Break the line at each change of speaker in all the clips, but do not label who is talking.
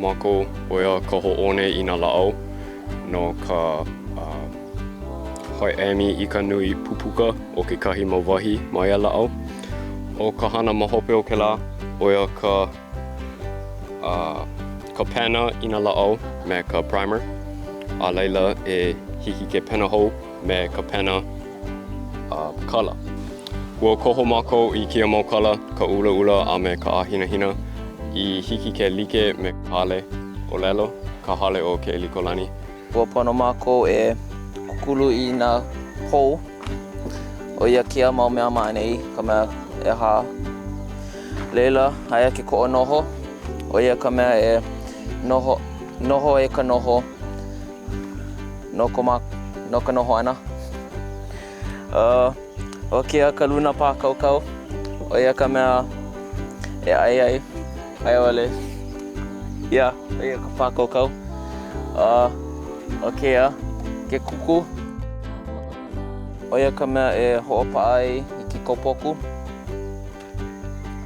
mākou, ʻo ia ka hoʻōne i nā lāʻau no ka hoʻēmi i ka nui pupuka o kekahi mau wahi ma ia lāʻau. ʻO ka hana ma hope o kēlā, ʻo ia ka ka pena i nā lāʻau me ka primer, a laila e hiki ke pena hou me ka pena kala. Ua koho mākou i kēia mau kala, ka ʻulaʻula a me ka ʻāhinahina, i hiki ke like me ka hale ʻōlelo, ka hale o Keʻelikōlani.
Ua pono mākou e kūkulu i nā pou ʻo ia kēia mau mea ma ʻaneʻi, ka mea ʻehā. Laila, aia ke koʻo noho, ʻo ia ka mea e noho, noho ai ka noho no ko mā, no ka noho ʻana. Uh, ʻo kēia ka luna pākaukau, ʻo ia ka mea e ʻai ai, a i ʻole, yeah, ʻo ia ka pākaukau. Uh, ʻo kēia, ke kuku, ʻo ia ka mea e hoʻopaʻa ai i ke kaupoku.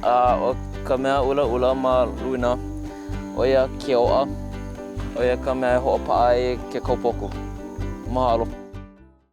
A ʻo ka mea ʻulaʻula ma luna, ʻo ia ke oʻa, ʻo ia ka mea e hoʻopaʻa ai ke kaupoku. Mahalo.